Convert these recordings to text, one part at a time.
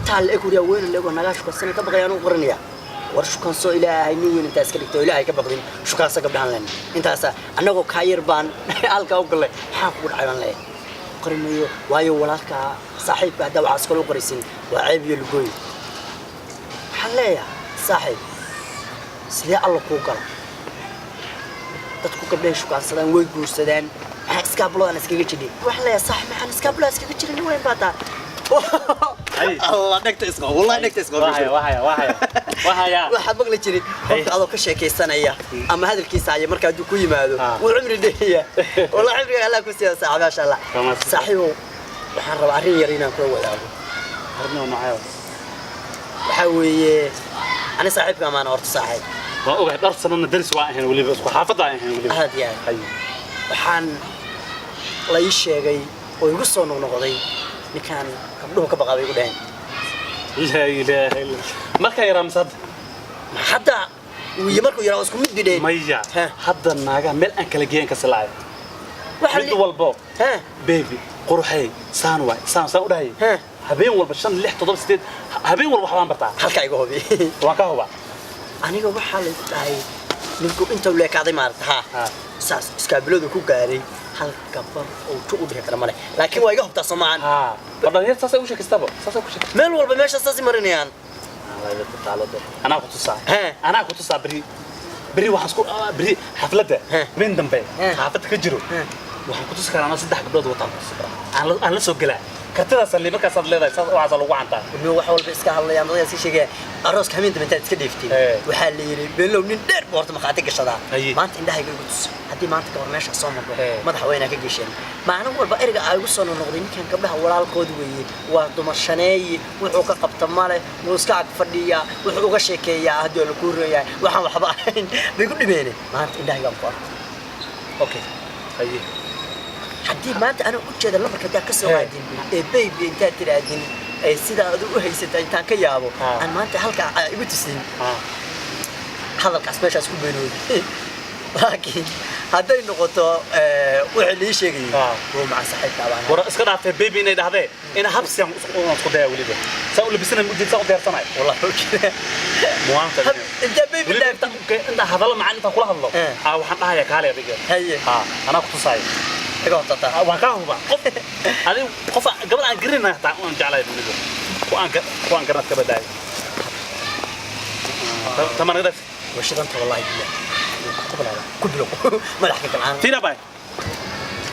Intaa la eg wariyaa weyna la ego nagaa shukansana ka baqayaan u qoranaya. War shukansoo, Ilaahay nin weyn intaa iska dhigto, Ilaahay ka baqdin, shukaansa gabdhahan len. Intaasa annagoo kaa yar baan halkaa u gallay. Maxaa kugu dhacay baan leeyahay? Qori mayo, waayo walaalkaa saaxiibka haddaa waxaas kale u qoraysin waa ceeb iyo lugooy. Waxaan leeyahay, saaxiib, sidee Alla kuu gala? Dadku gabdhahay shukaansadaan, way guursadaan. Maxaa iskaabulodaan iskaga jirin? Waxaan leeyahay, saaxiib, maxaan iskaabulaa iskaga jirin? Nin weyn baa taa. Allah, dhegta isqabo, wallahi dhegta isqabo. Wahaya, wahaya, wahaya, wahaya. Waxaad maqli jirin qofka adoo ka sheekaysanaya ama hadalkiisa haya, marka hadduu ku yimaado wuu cimri dheeya. Wallahi cimriga Allah ku siiya, saaxiib, maasha Allah. Saaxiibow, waxaan rabaa arrin yar inaan kula wadaago. Arrin oo noocee? Waxaa weeye, ani saaxiibka amaana horta, saaxiib. Waan ogahay, dhowr sanana daris waa ahayn, weliba isku xaafadda aan ahayn weliba. Aad iyo aad. Waxaan la ii sheegay oo igu soo noqnoqday ninkaan gabdhuhu ka baqaa bay igu dhaheen. Laa ilaaha illa. Markaa yaraa mise hadda? Hadda iyo markuu yaraa isku mid bidheen. Maya, hadda naagaha meel aan kala geeyan ka silaaya. Mid walbo baby, quruxay, saan waay, saan saan u dhahay. Habeen walba 5, 6, 7, 8, habeen walba waxbaan bartaa. Halkaa iga hubi. Waan ka hubaa. Aniga waxaa laygu dhahay ninku inta uu leekaaday maarata ha saas iskaabiladu ku gaaray, hal gabar oo tu u dhihi kara male, laakiin waa iga hubtaa, soo maahan? War dhalinyar saasay u sheekaystaba, saasay ku sheekaysta. Meel walba meesha saasay marinayaan. Anaa ku tusaa, anaa ku tusaa. Beri, beri waxaan isku beri xafladda habeen dambe xaafadda ka jiro waxaan ku tusi karaa anoo saddex gabdhood wataan ku tusi karaa, aan la soo gelaa kartidaas li markaasaad leedahay, saas waxaasaa lagu cantaa. Nin wax walba iska hadlayaan, dadka iska sheegaya. Arooska habeen dambe intaad iska dheeftiin, waxaa la yidhi beelow nin dheer buu horta markhaati gashadaa. Maanta indhahayga igu tus. Haddii maanta gabar meesha soo mardo, madaxa waa inaa ka gesheen. Maalin walba ereyga aa igu soo noqnoqday, ninkan gabdhaha walaalkood weeye, waa dumar shaneeye, wuxuu ka qabta male, wuu iska ag fadhiyaa, wuxuu uga sheekeeyaa haddii la kuu roon yahay waxaan waxba ahayn bay ku dhibeene. Maanta indhahaygaan ku arko. Okay, haye. Haddii maanta anaa ujeeda lambarka haddaa ka soo qaadin ee baby intaad tiraadin ee sidaa adu u haysata intaan ka yaabo aan maanta halkaa aa igu tusin, hadalkaas meeshaas ku beenooday. Laakiin hadday noqoto wixii lii sheegayay, wuu maca saaxiibka abaan. War iska dhaaftay baby inay dhahdee ina habsi aan isku daya, weliba saa u labisanay ujeed, saa u diyaarsanay. Wallahi ujeeda. Muwaanta. Intaa baby weliba dhaafta. Inta hadallo macaan intaan kula hadlo, waxaan dhahayaa kaale adiga. Haye. Anaa ku tusaaya. Iga hortataa. Waan kaa hubaa qof adiga, qof gabadh aan garanay hataa aan jeclahay, weliba ku aan garanad ka badaayo tamaan naga dhaaf. Washidanta, wallahi billah, ku bilow madax ka galcaan. Fiiri abay,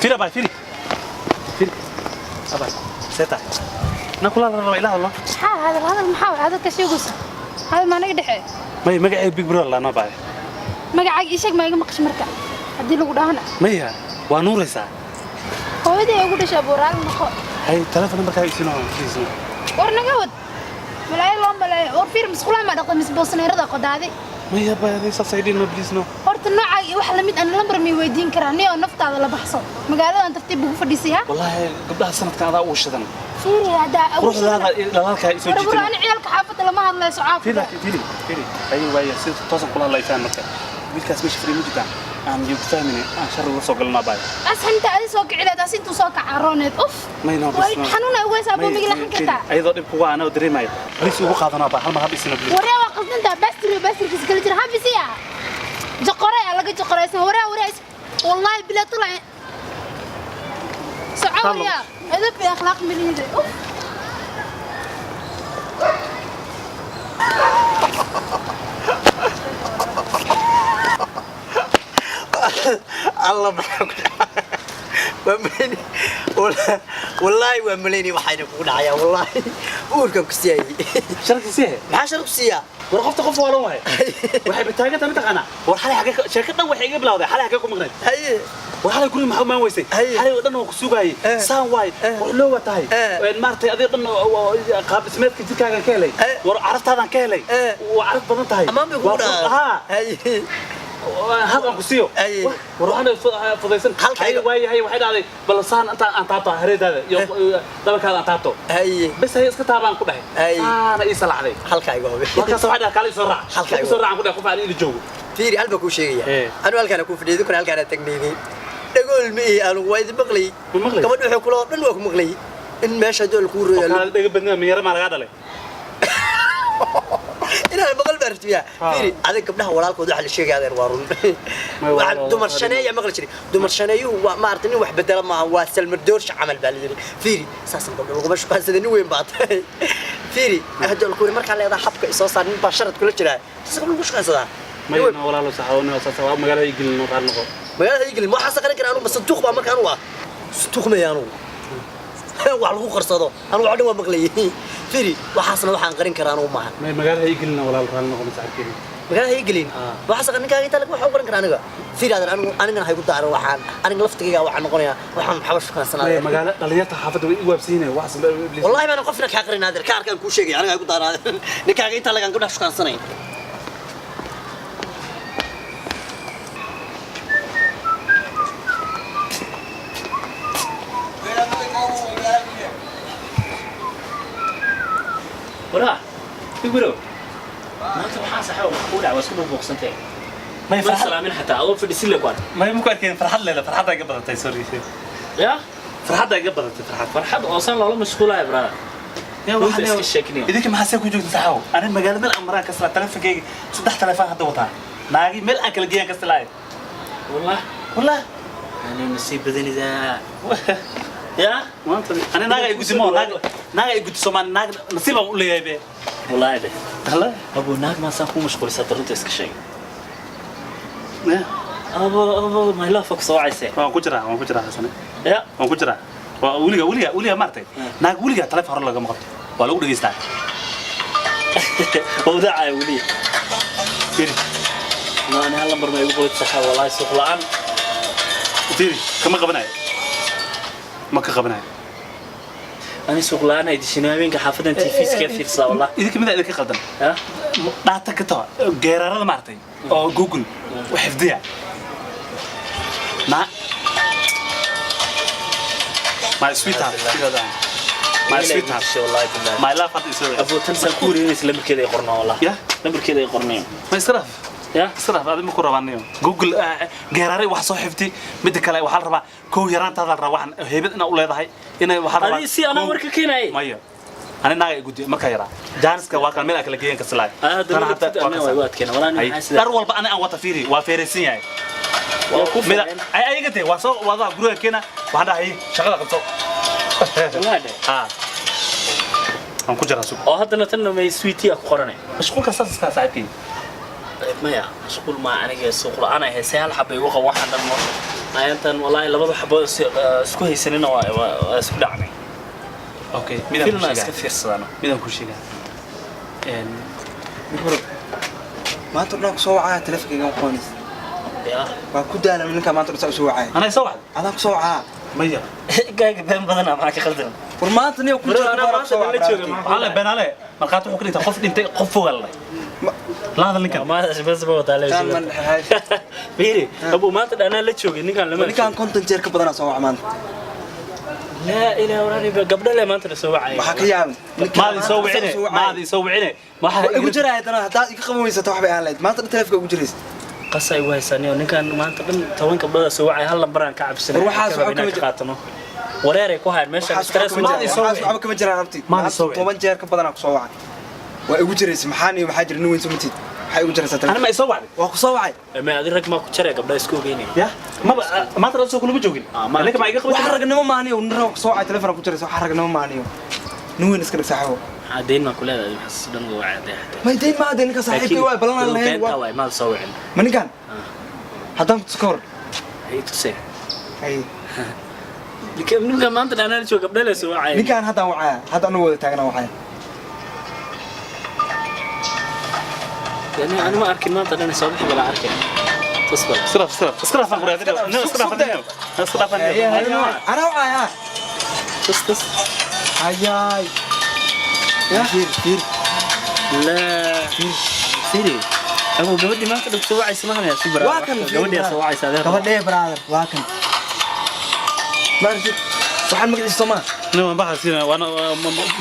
fiiri abay, fiiri, fiiri abay, see tahay? Na kula raba ila hadlo. Maxaa hadal? Hadal maxaa waay? Hadalka sheegaysa, hadal maa naga dhexe? May, magacay big brother lana abay. Magacaaga ii sheeg, maa iga maqasho marka haddii lagu dhahana? Maya, waa nuuraysaa. Hooyadii ay ugu dhashay, abuuraal noqo. Hay, telefoon numberkaaga isino, please. War naga wad, malaayo loo maleeyo. War fiir, musqulaha maa dhaqda mise boosneerada qodaadi? Maya abay, aday saas ay dhino, please, no. Horta noocaaga iyo wax lamid ana lambar may weydiin karaa? Nin oo naftaada la baxso, magaaladan tartiib ugu fadhiisay ha. Wallaahi gabdhaha sanadkan adaa ugu shidan. Fiiri haddaa. Quruxdaada dhalaalkaa isoo war jiitan. Ani ciyaalka xaafadda lama hadlayso. Fiiri. Caafada. Fiiri, fiiri, haye, waaya, si toosan kula hadlaysaan marka wiilkaas meesha fadhiya ma jirtaan aan iyo ku fahmayne aan shar la soo galno abay. Asxanta adi soo kicileed, as intuu soo kacaaroneed uf. May, no. Way xanuun ay ugu haysaa, boomiga laxan kartaa. Ayadoo dhib kugu anoo dareemayo, please, ugu qaadano abay, hal mar hab isina, please. Waree, waa qaldantaa, baastir baastirkiisa kala jira habisiya jaqoray aa laga jaqoraysan. Waree, waree, wallahi bilaa tulac soco. Waryaa, edab iyo akhlaaq malihide, uf. Allah, maxaa ku dhacay? Waa malayni, wallaahi waa malayni waxayna kugu dhacayaa. Wallaahi uurkan ku siiyay. Sharki sihe. Maxaa shar ku siiyaa? War qofta qof waalan waay, waxay bataagantaa mataqaanaa. War xalay xagee sheeko dhan waxay iga bilowday, xalay xagee ku maqnayd? Haye. War xalay guriga maxaa umaan weysay? Haye. Xalay oo dhan waan ku sugaayay. Saan waay, war loo waa tahay. Maaragtay adiga dhan qaab dhismeedka jirkaagan ka helay. War caraftaadaan ka helay. Waa caraf badan tahay. Amaan bay kugu Waa dhacaa. Haa. Haye. Hab aan ku siiyo. Haye. War waxaan fudaysan. Halka haye waayahay, waxay dhahday bal saan intaan aan taabto hareedaada iyo dhabarkaada aan taabto. Haye. Bas haye, iska taabaan ku dhahay. Haye. Saana ii salacday. Halkaa iga hubi. Markaas waxay dhahay kaala ii soo raac. Halka ii soo raacan ku dhahay qof aan ila joogo. Fiiri, hal baan kuu sheegaya. Anigu halkaana kuu fadhiyay, idinkuna halkaana tagnayday. Dhagool ma ihi anigu, waa idin maqlayay. Ma maqlayay? Gabadha wuxuu kula oo dhan waa ku maqlayay in meesha haddii kuu oo royaalo. Kaala dhaga badnaa, miyara maa lagaa dhalay? Inaan maqal baa rabtiyaa. Fiiri, adig gabdhaha walaalkood waxa la sheegaya adeer waa run. Waxaa dumar shaneeya maqli jiray. Dumar shaneeyuhu waa maaragtay nin wax bedela maaha, waa salmar doorsha camal baa la yidhi. Fiiri, saasan gabdho laguma shukaansada, nin weyn baa tahay. Fiiri, hadda la kuri markaa leedahay habka isoo saar, nin baa sharad kula jiraa. Saas gabdho lagu shukaansadaa. May walaalo saxaabo saas waa magaalada igelin raal noqo. Magaalada igelin waxaa saqaran karaa anugu sanduuq baa marka anugu ah. Sanduuq maya anugu. Wax lagu qarsado anugu wax dhan waa maqlayay. Fiiri, waxaasna waxaan qarin karaa anugu maaha. May magaalada igelin walaalo raal noqo saxibkeyga. Magaalada igelin waxaas ninkaaga inta lagu wax u qarin karaa aniga. Fiiri adeer, anigu anigana haygu daaran, waxaan aniga laftigayga waxaan noqonayaa waxaan xaba shukaansanaa. May magaala dhalinyarta xaafadda way i waabsiinaya wax iblis. Wallahi baan qofna kaa qarin adeer, ka arkaan kuu sheegay aniga haygu daaran adeer. Ninkaaga inta lagaan gabdhaha shukaansanay. Waraa, big bro. Maanta waxaan saxay oo ku dhac waa isku buuqsantay. May Ma farxad salaamin xataa adoo fadhisin le kuwan. May ma ku arkeen farxad leela, farxadda iga badatay, sorry. Ya? Farxadda iga badatay, farxad. Farxad oo san loola mashquulayo brother. Ya Runta iska sheekinaya. Idinka maxaa see ku joogta saxaw? Ani magaalada meel aan maraan kasla taleefankeyga 3 taleefan hadda wataa. Naagi meel aan kala geeyaan kasla. Wallah, Wallah. ani nasiib badanidaa. Ya? Maanta ani naaga igu simo naaga igu Soomaali naag nasiib aan u leeyahay be. Wallahi de. Hala. Abu naag ma saan ku mashquulisa runta iska sheeg. Abo abo my love ku soo wacayse. Waan ku jiraa, waan ku jiraa Xasan. Ya? Waan ku jiraa. Waa weliga weliga weliga maartay. Naag weliga taleefan hore lagama qabto. Waa lagu dhageystaa. Wadaacay weli. Fiiri. No, ani hal lambar ma igu qoyd saxa wallahi suuq la'aan. Fiiri, kama qabanayo. Ma ka qabanayo. Ani suuq la'aan ay dishin habeenka xaafadan TV iska fiirsaa wallah. Idinka mid idinka qaldan. Ya? Dhaata ka tawa geerarada maartay oo Google u xifdiya. Ma My sweetheart. My sweetheart. Wallahi billahi. My love had is Abu tan saan ku wareegaysa lambarkeeda ay qornaa wallah. Ya? Lambarkeeda ay qorneen. Ma israaf. Ya? Israaf aad ma ku rabaanayo. Google geerare wax soo xifdi mid kale waxa la rabaa kow yaraantaada la rabaa waxaan heybad inaa u leedahay inay waxa la rabaa. Adi si anaa warka keenay. Maya. Ani naaga igu di marka yaraa. Jaaniska waa kan meel aan kala geeyan ka silaay. Hada Tan hadda waa ana ka way waadkeena walaa Ay, maxaa sida. Dhar walba ani aan wata fiiri waa feeraysan yahay. Waa ku Mida fiican. ay ayaga tee waa soo wadaa guriga keena waxaan dhahay shaqada qabto. Wallahi de. Ha. Waan ku jiraa suuq. Oo haddana tan may sweetie ku qoranay. Mashquulka saas iska saaxiibkay. Maya, mashquul ma aniga suuq la'aan ay haysay hal xabay ugu qabo waxaan dhan mo. Ayantan wallahi labada xabo isku haysanina waa isku dhacnay. Okay, midaan ku Filna iska sheegaa. fiirsadano. Midaan ku sheegaa. Een Maanta dhan ku soo wacaya taleefankayga ma qabanaysid. Ya. Waa ku daalan ninka maanta dhan saa u soo wacaya. Anay soo wacday. Adaan ku soo wacaa. Maya. Gaaga been badan ama ka qaldan. War maanta niyo ku Bro, jira anaa baan ku maanta soo la wacaa. jooga, Waxaa la beenaale markhaati wuxuu ka dhintay qof dhintay qof fogaal leh. La hadal ninkan. Ma bas ba wada Tan man dhexaay. Fiiri, abu maanta dhan la joogay ninkan lama. Ninkan konton jeer ka badanaa soo waca maanta. La ilaaha walahi gabdho le maanta la soo wacay. Waxaa ka yaabay. Maadi soo wicine, maadi soo wicine. Waxa igu jiraa haddana haddaad iga qaban weysato wax bay aan lahayd. Maanta dhan taleefanka ugu jiraysa. Qasay way haysanyo ninkan maanta dhan 10 gabdhood soo wacay hal lambar aan ka cabsanay. War waxaas Ka waxba kama ka qaatano. Wareer ay ku hayaan meesha Waxaas stress waxba kama ma jiraan. Waxaas waxba kama jiraan abti. Maadi soo wicine. 10 jeer ka badanaa ku soo wacay. Waa igu jiraysa maxaan iyo maxaa jira nin weyn soo matid. Maxay igu jiraysaa Ana taleefanka. ma soo wacday. Waa ku soo wacay. Ma adi rag ma ku jiray gabdho isku ogeynay. Ya, maba maanta la soo kulama joogin. Ma Ninka ma iga qaban. Wax ragnimo maaniyo nin rag ku soo wacay taleefanka ku jiraysa wax ragnimo maaniyo. Nin weyn iska dhig saaxiibo. Cadeyn ma ku leedahay maxaa dhan waa cadeyn. Ma deyn ma deyn ninka saaxiibkay waa balan aan lahayn. Beenta waay ma soo wicin. Ma ninkan? Haddaan ku tusko hor. Ay tusay. Ay. Ninka maanta dhan la jooga gabdho la soo wacay. Ninkan haddaan wacaya. Hadda anu wada taagna wacaya. Yani ana ma arkin maanta dhan soo bixi bala arkin. Tusbal. Israaf, israaf. Israaf aan ku raadinayo. Israaf. Israaf. Anaa wacaya. Tus tus. Ayaay. Fiir fiir. La Siri. Abu gabadhii maanta dhan soo wacaysa ma hanaya subra. Waa kan gabadhii soo wacaysa adeer. Gabadhee brother waa kan. Ma aragtid waxaan magaciisa soo maaha. Nin waan baxaa waana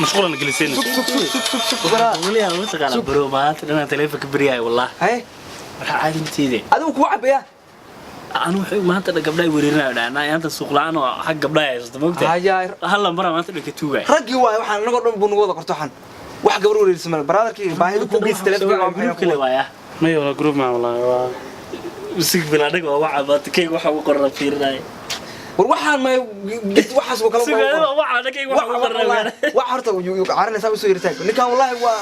mashquulan geliseen. Sug sug sug sug sug sug brother. Wali aan ma taqaana bro maanta dhan taleefanka bariyay wallah. Haye Waxa caadintiide. adigu kugu cabaya. Anu wuxuu maanta dhan gabdhaha weerarinayo dhan inta suuq la'aan oo xag gabdhaha haysato moogtahay. Ayaay. Hal lambar maanta dhan ka tuugay. Raggii waay waxaan anagoo dhan buu nagu wada qorto waxaan. Wax gabar wareersan male brotherkii baahida kuu geysta telefonka waa maxay? Gruubka le waaya. Maya walaa, group ma walaa, waa Sig bilaadhig waa waca baata keyga waxa ugu qoran fiirinaya. War waxaan ma waxaas oo kale Sig waca keyga waxa ugu qoran. Wax horta carinaysaa usoo yartaag ninkan. Wallaahi waa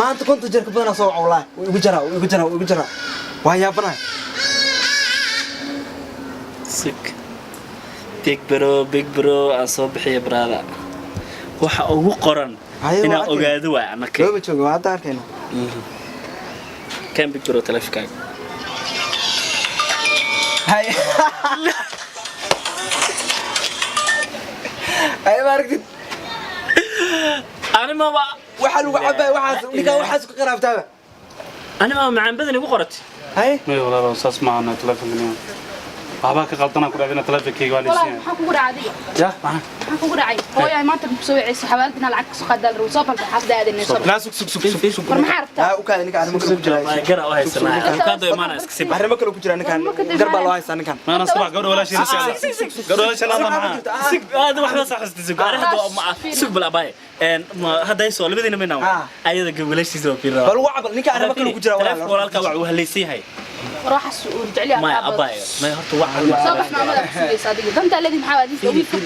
maanta 50 jeer ka badanaa soo waca. Wallaahi wuu igu jaraa, wuu igu jaraa, wuu igu jaraa. Waa yaabanahay. Sig big bro, big bro aan soo bixiya brother, waxa ugu qoran Haye, waa inaan arkayna. Ogaado waay anaka. Looba jooga, waa hadda arkayna. Kan big bro telefonkaaga. Hay ay, ma aragtid? Ani maba Waxaa lagu cabaya waxaas, ninkaan waxaas ku qaraabtaaba. Ani maba macaan badan igu qoratay. Hay. Maya walaa, saas maahan telefonka. Waxbaa ka qaldanaa ku dhaadina telefonkayga waa Walaal, laysiinaya. maxaa kugu dhacay adiga? Ya, maxaa? Maxaa kugu dhacay? Hooyo ay maanta ku soo wacayso xawaalad inaa lacag kasoo qaadaa la rabo. Soo balba xaafada aadanay, soo Laa, sug, sug, sug, sug, sug. War maxaa rabtaa? Aa, u kaada ninka, arrimo kale ku jira. Gara u haysanaa avocado imaana iska sii bax. Arrimo kale ku jira ninkan, gar baa loo haystaa ninkan. Maana subax gabadha walaashiina socda, gabadha walaashiina hadda maxaa? Sig aad waxba saxustay, sig ani hadda ma sug bal abaay een ma hadda ay soo labadiina mina ayada gabalaashiisa waa fiiraa. Bal waca, bal ninka arrimo kale ku jira. Walaal, walaalka waa uu halaysan yahay. War waxaas uu jecel yahay. Maya abaay, maya horta waxa Soo bax, maamada ku sugaysa adiga. Dantaa leedii maxaa adiga wiilka?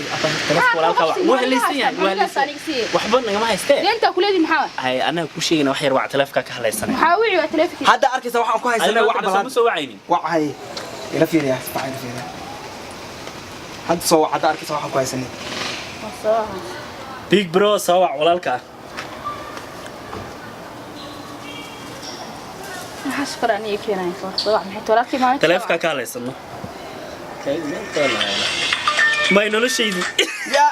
Walaalka waa uu halaysan yahay, waa halaysan, waxba nagama haystee. Deyntaa ku leedii maxaa? Hay, anaga ku sheegayna wax yar waa taleefka ka halaysanay. Maxaa wici waa taleefankiisa? Hadda arkaysa waxaan ku haysanay waca bal ma hadda. Soo wacaynin. Waca, hay, ila fiiriya, sifac ila fiiriya. Hadda soo waca, hadda arkaysa waxaan ku haysanay. Big bro, soo wac walaalka. Maxaa sukar aniga keenaya? Soo wac maxay walaalkii maalinta? Taleefka ka halaysano may noloshaydi. Ya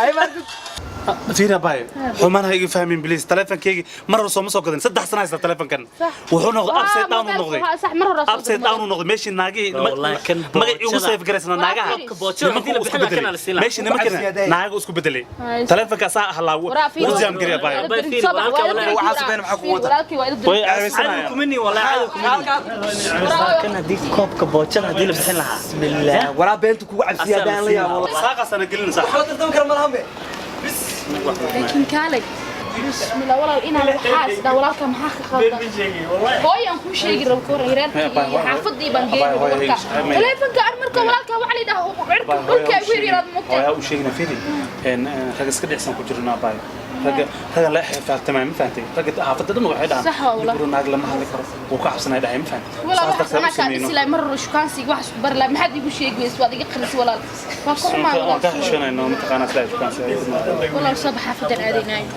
ay ma aragtid? Fiiri abaay, xumaan ha iga fahmin please. Telefonkaygi mar hore sooma soo gadan, 3 sano haysta telefonkan. Wuxuu noqday upside down uu noqday. Sax, mar hore soo Upside down uu noqday. Meeshii naagihii Wallahi, kan magacii ugu boojada. save garaysana naagaha Boojada nimanku haddii la uu isku bixin lahaa, bedelay. kana la siin lahaa. Meeshii nimankana Ku naaga isku bedelay. Hay. Telefonka saa ahlaa Waraa fiiri. wuu jaam gariya abaay. Waxaas been maxaa kugu wata? Walaalkii waa idin Way cadow ceebeysanayaan. kumini, wallahi cadow kumini. Kan haddii koobka boojada haddii la bixin lahaa. Bismillah, waraa beenta kugu cabsiya haddaan la yaabo. Saaqaasana gelin sax. Wax la tartami kara malahan be. Laakiin kaalay, bismillah, walaal inaan waxaas dhaa walaalka maxaa ka qaldan? Hooyaan kuu sheegi rabo ka waran reerkii iyo xaafadii baan geyn rabo. Marka taleefanka ar marka walaalka waxa la yidhaha cirka dhulka ay ku yaryaraad mugtay. Hooyaa u sheegna, fiiri, rag iska dhicsan ku jirna abaay, ragga ragga la xifaaqtamay, ma fahantay? Ragga xaafadda dhan waxay dhahaan Sax waa walaal. "Gabadhu naag lama hadli karo, wuu ka cabsanay," dhahay, ma fahantay? Walaal, Saas waxaas darteed anaa u kaa sameyno. dhisi lahay mar hore shukaansiga waxaas ku bari lahay. Maxaad iigu sheegi weyse? Waad iga qarisi walaal, waa ka xumaa waan ka walaal. xishoonayno mataqaanaa sida ay shukaansi Walaal, soo bax, xaafadan aadaynaayo.